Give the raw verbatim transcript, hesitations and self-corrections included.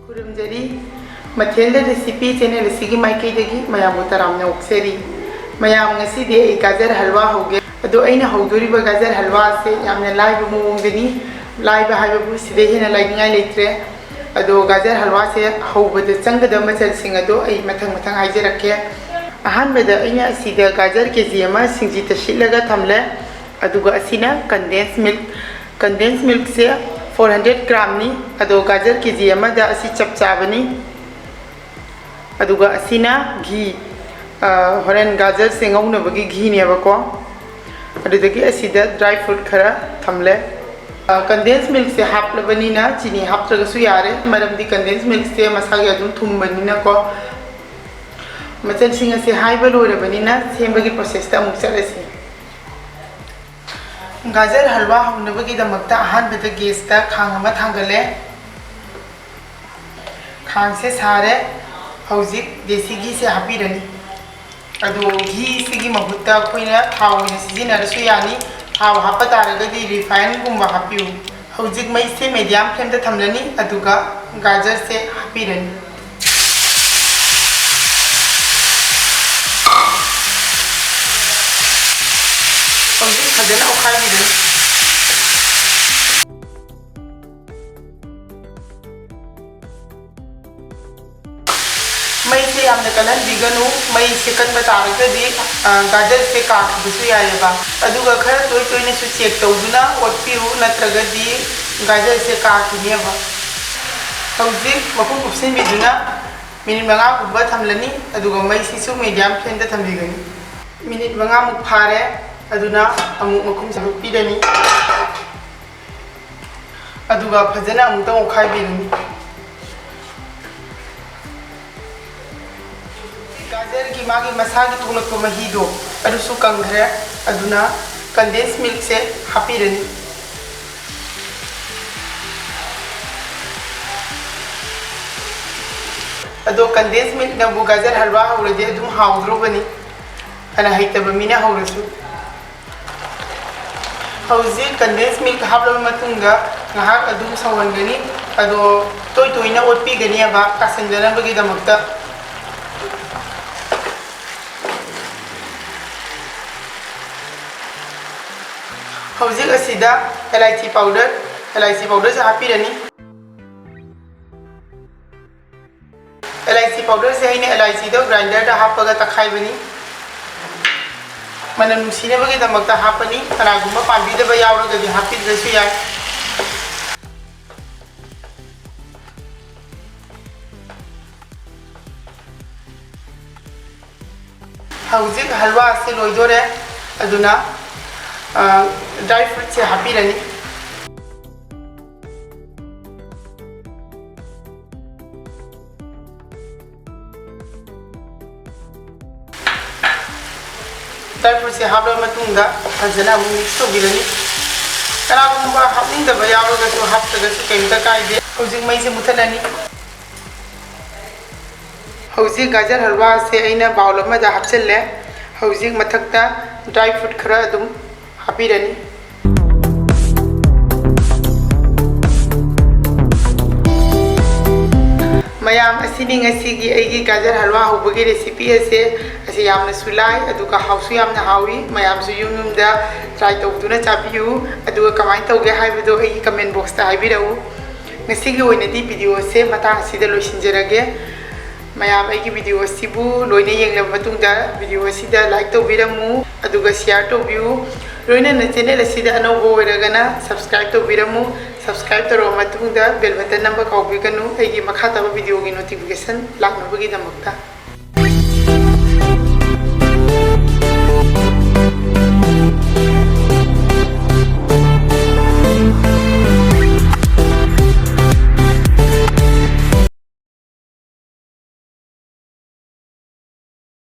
ꯈꯨꯔꯨꯝꯖꯔꯤ꯫ ꯃꯊꯦꯜꯗ recipe channel ꯑꯁꯤꯒꯤ ꯃꯥꯏꯀꯩꯗꯒꯤ ꯃꯌꯥꯝꯕꯨ ꯇꯔꯥꯝꯅ ꯑꯣꯛꯆꯔꯤ꯫ ꯃꯌꯥꯝ, ꯉꯁꯤꯗꯤ ꯑꯩ ꯒꯥꯖꯔ ꯍꯜꯋꯥ ꯍꯧꯒꯦ꯫ ꯑꯗꯣ ꯑꯩꯅ ꯍꯧꯗꯣꯔꯤꯕ ꯒꯥꯖꯔ ꯍꯜꯋꯥ ꯑꯁꯦ ꯌꯥꯝꯅ ꯂꯥꯏꯕ ꯃꯑꯣꯡꯗꯅꯤ꯫ ꯂꯥꯏꯕ ꯍꯥꯏꯕꯕꯨ ꯁꯤꯗꯩ ꯍꯦꯟꯅ ꯂꯥꯏꯅꯤꯡꯉꯥꯏ ꯂꯩꯇ꯭ꯔꯦ꯫ ꯑꯗꯣ ꯒꯥꯖꯔ ꯍꯜꯋꯥꯁꯦ ꯍꯧꯕꯗ ꯆꯪꯒꯗꯕ ꯃꯆꯜꯁꯤꯡ ꯑꯗꯣ ꯑꯩ ꯃꯊꯪ ꯃꯊꯪ ꯍꯥꯏꯖꯔꯛꯀꯦ꯫ ꯑꯍꯥꯟꯕꯗ ꯑꯩꯅ ꯑꯁꯤꯗ ꯒꯥꯖꯔ ꯀꯦ ꯖꯤ ꯑꯃ ꯁꯤꯡꯖꯤꯗ ꯁꯤꯠꯂꯒ ꯊꯝꯂꯦ꯫ ꯑꯗꯨꯒ ꯑꯁꯤꯅ ꯀꯟꯗꯦꯟꯁ ꯃꯤꯜꯛ꯫ ꯀꯟꯗꯦꯟꯁ ꯃꯤꯜꯛꯁꯦ ꯐꯣꯔ ꯍꯟꯗ꯭ꯔꯦꯠ ꯒ꯭ꯔꯥꯝꯅꯤ꯫ ꯑꯗꯣ ꯒꯥꯖꯔ ꯀꯦ ꯖꯤ ꯑꯃꯗ ꯑꯁꯤ ꯆꯞ ꯆꯥꯕꯅꯤ꯫ ꯑꯗꯨꯒ ꯑꯁꯤꯅ ꯘꯤ, ꯑ, ꯍꯣꯔꯦꯟ ꯒꯥꯖꯔꯁꯦ ꯉꯧꯅꯕꯒꯤ ꯘꯤꯅꯦꯕꯀꯣ꯫ ꯑꯗꯨꯗꯒꯤ ꯑꯁꯤꯗ ꯗ꯭ꯔꯥꯏ ꯐ꯭ꯔꯨꯠ ꯈꯔ ꯊꯝꯂꯦ꯫ ꯑ, ꯀꯟꯗꯦꯟꯁ ꯃꯤꯜꯛꯁꯦ ꯍꯥꯞꯂꯕꯅꯤꯅ ꯆꯤꯅꯤ ꯍꯥꯞꯇ꯭ꯔꯒꯁꯨ ꯌꯥꯔꯦ, ꯃꯔꯝꯗꯤ ꯀꯟꯗꯦꯟꯁ ꯃꯤꯜꯛꯁꯦ ꯃꯁꯥꯒꯤ ꯑꯗꯨꯝ ꯊꯨꯝꯕꯅꯤꯅꯀꯣ꯫ ꯃꯆꯜꯁꯤꯡ ꯑꯁꯦ ꯍꯥꯏꯕ ꯂꯣꯏꯔꯕꯅꯤꯅ ꯁꯦꯝꯕꯒꯤ ꯄ꯭ꯔꯣꯁꯦꯁꯇ ꯑꯃꯨꯛ ꯆꯠꯂꯁꯤ꯫ ꯒꯥꯖꯔ ꯍꯜꯋꯥ ꯍꯧꯅꯕꯒꯤꯗꯃꯛꯇ ꯑꯍꯥꯟꯕꯗ ꯒꯦꯁꯇ ꯈꯥꯡ ꯑꯃ ꯊꯥꯡꯒꯠꯂꯦ꯫ ꯈꯥꯡꯁꯦ ꯁꯥꯔꯦ꯫ ꯍꯧꯖꯤꯛ ꯗꯦꯁꯤ ꯘꯤꯁꯦ ꯍꯥꯞꯄꯤꯔꯅꯤ꯫ ꯑꯗꯣ ꯘꯤꯁꯤꯒꯤ ꯃꯍꯨꯠꯇ ꯑꯩꯈꯣꯏꯅ ꯊꯥꯎ ꯑꯣꯏꯅ ꯁꯤꯖꯤꯟꯅꯔꯁꯨ ꯌꯥꯅꯤ꯫ ꯊꯥꯎ ꯍꯥꯞꯄ ꯇꯥꯔꯒꯗꯤ ꯔꯤꯐꯥꯏꯟꯒꯨꯝꯕ ꯍꯥꯞꯄꯤꯌꯨ꯫ ꯍꯧꯖꯤꯛ ꯃꯩꯁꯦ ꯃꯦꯗꯤꯌꯝ ꯐ꯭ꯂꯦꯝꯗ ꯊꯝꯂꯅꯤ, ꯑꯗꯨꯒ ꯒꯥꯖꯔꯁꯦ ꯍꯥꯞꯄꯤꯔꯅꯤ꯫ ꯍꯧꯖꯤꯛ ꯐꯖꯅ ꯑꯣꯠꯈꯥꯏꯕꯤꯔꯅꯤ꯫ ꯃꯩꯁꯦ ꯌꯥꯝꯅ ꯀꯜꯍꯟꯕꯤꯒꯅꯨ꯫ ꯃꯩꯁꯦ ꯀꯟꯕ ꯇꯥꯔꯒꯗꯤ, ꯑ, ꯒꯥꯖꯔꯁꯦ ꯀꯥꯈꯤꯕꯁꯨ ꯌꯥꯏꯑꯕ꯫ ꯑꯗꯨꯒ ꯈꯔ ꯇꯣꯏ ꯇꯣꯏꯅꯁꯨ ꯆꯦꯛ ꯇꯧꯗꯨꯅ ꯑꯣꯠꯄꯤꯌꯨ, ꯅꯠꯇ꯭ꯔꯒꯗꯤ ꯒꯥꯖꯔꯁꯦ ꯀꯥꯈꯤꯅꯦꯕ꯫ ꯍꯧꯖꯤꯛ ꯃꯈꯨꯝ ꯀꯨꯞꯁꯤꯟꯕꯤꯗꯨꯅ ꯃꯤꯅꯤꯠ ꯃꯉꯥꯒꯨꯝꯕ ꯊꯝꯂꯅꯤ, ꯑꯗꯨꯒ ꯃꯩꯁꯤꯁꯨ ꯃꯦꯗꯤꯌꯝ ꯐ꯭ꯂꯦꯝꯗ ꯊꯝꯕꯤꯒꯅꯤ꯫ ꯃꯤꯅꯤꯠ ꯃꯉꯥꯃꯨꯛ ꯐꯥꯔꯦ꯫ ꯑꯗꯨꯅ ꯑꯃꯨꯛ ꯃꯈꯨꯝꯁꯦ ꯍꯨꯠꯄꯤꯔꯅꯤ꯫ ꯑꯗꯨꯒ ꯐꯖꯅ ꯑꯃꯨꯛꯇꯪ ꯑꯣꯠꯈꯥꯏꯕꯤꯔꯅꯤ꯫ ꯒꯥꯖꯔꯒꯤ ꯃꯥꯒꯤ ꯃꯁꯥꯒꯤ ꯊꯣꯛꯂꯛꯄ ꯃꯍꯤꯗꯣ ꯑꯗꯨꯁꯨ ꯀꯪꯈ꯭ꯔꯦ꯫ ꯑꯗꯨꯅ condense milkꯁꯦ ꯍꯥꯞꯄꯤꯔꯅꯤ꯫ ꯑꯗꯣ condense milkꯅꯕꯨ ꯒꯥꯖꯔ ꯍꯜꯋꯥ ꯍꯧꯔꯗꯤ ꯑꯗꯨꯝ ꯍꯥꯎꯗ꯭ꯔꯣꯕꯅꯤ, ꯐꯅ ꯍꯩꯇꯕ ꯃꯤꯅ ꯍꯧꯔꯁꯨ꯫ ꯍꯧꯖꯤꯛ condense milk ꯍꯥꯞꯂꯕ ꯃꯇꯨꯡꯗ ꯉꯥꯏꯍꯥꯛ ꯑꯗꯨꯝ ꯁꯧꯍꯟꯒꯅꯤ꯫ ꯑꯗꯣ ꯇꯣꯏ ꯇꯣꯏꯅ ꯑꯣꯠꯄꯤꯒꯅꯦꯕ ꯀꯥꯁꯤꯟꯗꯅꯕꯒꯤꯗꯃꯛꯇ꯫ ꯍꯧꯖꯤꯛ ꯑꯁꯤꯗ ꯏꯂꯥꯏꯆꯤ powder, ꯏꯂꯥꯏꯆꯤ powderꯁꯦ ꯍꯥꯞꯄꯤꯔꯅꯤ꯫ ꯏꯂꯥꯏꯆꯤ powderꯁꯦ ꯑꯩꯅ ꯏꯂꯥꯏꯆꯤꯗꯣ grinderꯗ ꯍꯥꯞꯄꯒ ꯇꯛꯈꯥꯏꯕꯅꯤ꯫ ꯃꯅꯝ ꯅꯨꯡꯁꯤꯅꯕꯒꯤꯗꯃꯛꯇ ꯍꯥꯞꯄꯅꯤ꯫ ꯀꯅꯥꯒꯨꯝꯕ ꯄꯥꯝꯕꯤꯗꯕ ꯌꯥꯎꯔꯒꯗꯤ ꯍꯥꯞꯄꯤꯗ꯭ꯔꯁꯨ ꯌꯥꯏ꯫ ꯍꯧꯖꯤꯛ ꯍꯜꯋꯥꯁꯦ ꯂꯣꯏꯗꯣꯔꯦ꯫ ꯑꯗꯨꯅ, ꯑ, dry fruitꯁꯦ ꯍꯥꯞꯄꯤꯔꯅꯤ꯫ Dry fruitꯁꯦ ꯍꯥꯞꯂꯕ ꯃꯇꯨꯡꯗ ꯐꯖꯅ ꯑꯃꯨꯛ mix ꯇꯧꯕꯤꯔꯅꯤ꯫ ꯀꯅꯥꯒꯨꯝꯕ ꯍꯥꯞꯅꯤꯡꯗꯕ ꯌꯥꯎꯔꯒꯁꯨ ꯍꯥꯞꯇ꯭ꯔꯒꯁꯨ ꯀꯩꯝꯇ ꯀꯥꯏꯗꯦ꯫ ꯍꯧꯖꯤꯛ ꯃꯩꯁꯦ ꯃꯨꯊꯠꯂꯅꯤ꯫ ꯍꯧꯖꯤꯛ ꯒꯥꯖꯔ ꯍꯜꯋꯥꯁꯦ ꯑꯩꯅ bowl ꯑꯃꯗ ꯍꯥꯞꯆꯤꯜꯂꯦ꯫ ꯍꯧꯖꯤꯛ ꯃꯊꯛꯇ dry fruit ꯈꯔ ꯑꯗꯨꯝ ꯍꯥꯞꯄꯤꯔꯅꯤ꯫ ꯃꯌꯥꯝ, ꯑꯁꯤꯅꯤ ꯉꯁꯤꯒꯤ ꯑꯩꯒꯤ ꯒꯥꯖꯔ ꯍꯜꯋꯥ ꯍꯧꯕꯒꯤ recipe ꯑꯁꯦ꯫ ꯑꯁꯤ ꯌꯥꯝꯅꯁꯨ ꯂꯥꯏ, ꯑꯗꯨꯒ ꯍꯥꯎꯁꯨ ꯌꯥꯝꯅ ꯍꯥꯎꯏ꯫ ꯃꯌꯥꯝꯁꯨ ꯌꯨꯝ ꯌꯨꯝꯗ try ꯇꯧꯗꯨꯅ ꯆꯥꯕꯤꯌꯨ, ꯑꯗꯨꯒ ꯀꯃꯥꯏꯅ ꯇꯧꯒꯦ ꯍꯥꯏꯕꯗꯣ ꯑꯩꯒꯤ comment boxꯇ ꯍꯥꯏꯕꯤꯔꯛꯎ꯫ ꯉꯁꯤꯒꯤ ꯑꯣꯏꯅꯗꯤ video ꯑꯁꯦ ꯃꯇꯥꯡ ꯑꯁꯤꯗ ꯂꯣꯏꯁꯤꯟꯖꯔꯒꯦ꯫ ꯃꯌꯥꯝ ꯑꯩꯒꯤ video ꯑꯁꯤꯕꯨ ꯂꯣꯏꯅ ꯌꯦꯡꯂꯕ ꯃꯇꯨꯡꯗ video ꯑꯁꯤꯗ like ꯇꯧꯕꯤꯔꯝꯃꯨ, ꯑꯗꯨꯒ share ꯇꯧꯕꯤꯌꯨ꯫ ꯂꯣꯏꯅꯅ channel ꯑꯁꯤꯗ ꯑꯅꯧꯕ ꯑꯣꯏꯔꯒꯅ subscribe ꯇꯧꯕꯤꯔꯝꯃꯨ꯫ Subscribe ꯇꯧꯔꯕ ꯃꯇꯨꯡꯗ bell button ꯅꯝꯕ ꯀꯥꯎꯕꯤꯒꯅꯨ, ꯑꯩꯒꯤ ꯃꯈꯥ ꯇꯥꯕ videoꯒꯤ notification ꯂꯥꯛꯅꯕꯒꯤꯗꯃꯛꯇ꯫